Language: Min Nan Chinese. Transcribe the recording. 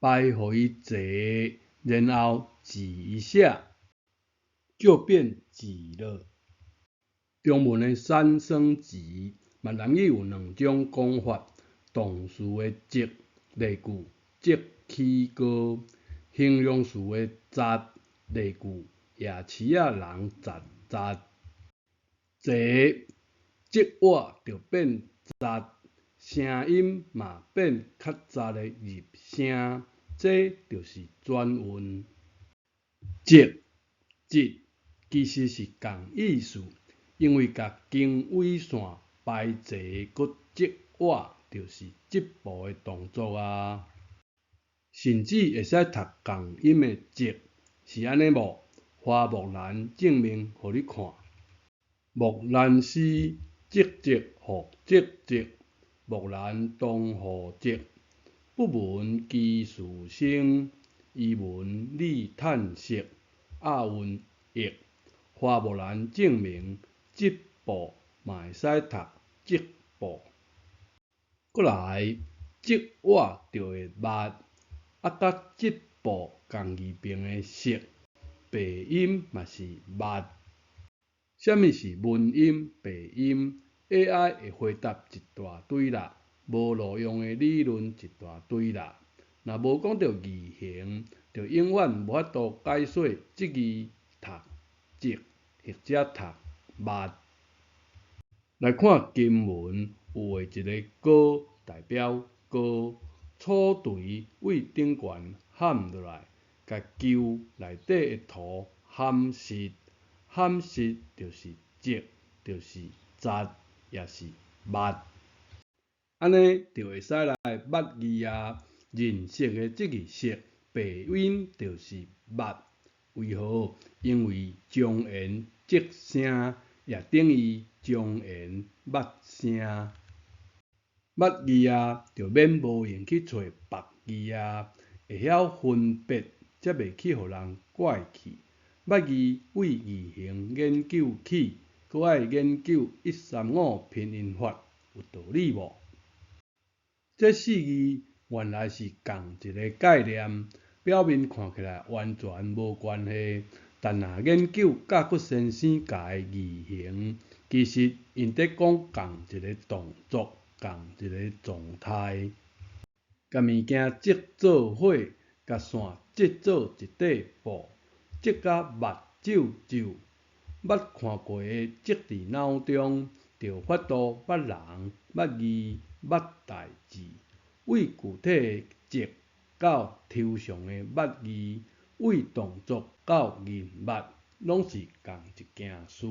排予伊齊，然後擠一下，就變擠了。中文的三聲擠，閩南語有兩種講法：動詞的擠，例句擠起膏；形容詞的雜，例句夜市仔人雜雜。齊擠倚就變雜，聲音嘛變較雜的入聲，這就是轉韻。擠、擠其實是仝意思，因為共經緯線排齊閣擠倚，就是織布的動作啊。甚至會使讀仝音的織，是按呢無？花木蘭證明予你看。木蘭詩，織織復織織，木蘭當戶織。不聞機杼聲，依聞女嘆息。押韻譯，花木蘭證明，織布嘛會使讀織布。閣來，織倚就會捌，啊佮織布仝字爿的織，白音嘛是捌。啥物是文音、白音？AI 會回答一大堆啦，無路用的理論一大堆啦。若無講著字形，就永遠無法度解說這字讀織或者讀捌。來看金文，有畫一个高代表高，草槌對頂懸譀落來，共勼內底的塗譀實，譀實就是織，就是雜，也是捌。按呢就會使來捌字啊。認識的這字釋白音就是捌。為何？因為重言織聲，也等於重言捌聲。捌字啊，就免無閒去揣別字啊，會曉分別，才袂去予人拐去。捌字對字形研究起，閣愛研究135拼音法，有道理無？這四字原來是仝一个概念，表面看起來完全無關係，但若研究甲骨先生教的字形，其實𪜶佇講仝一个動作，仝一個狀態。共物件織做伙，共線織做一塊布，織甲目睭皺。捌看過的織佇腦中，就法度捌人、捌字、捌代誌。對具體的織到抽象的捌字，對動作到人物，攏是仝一件事。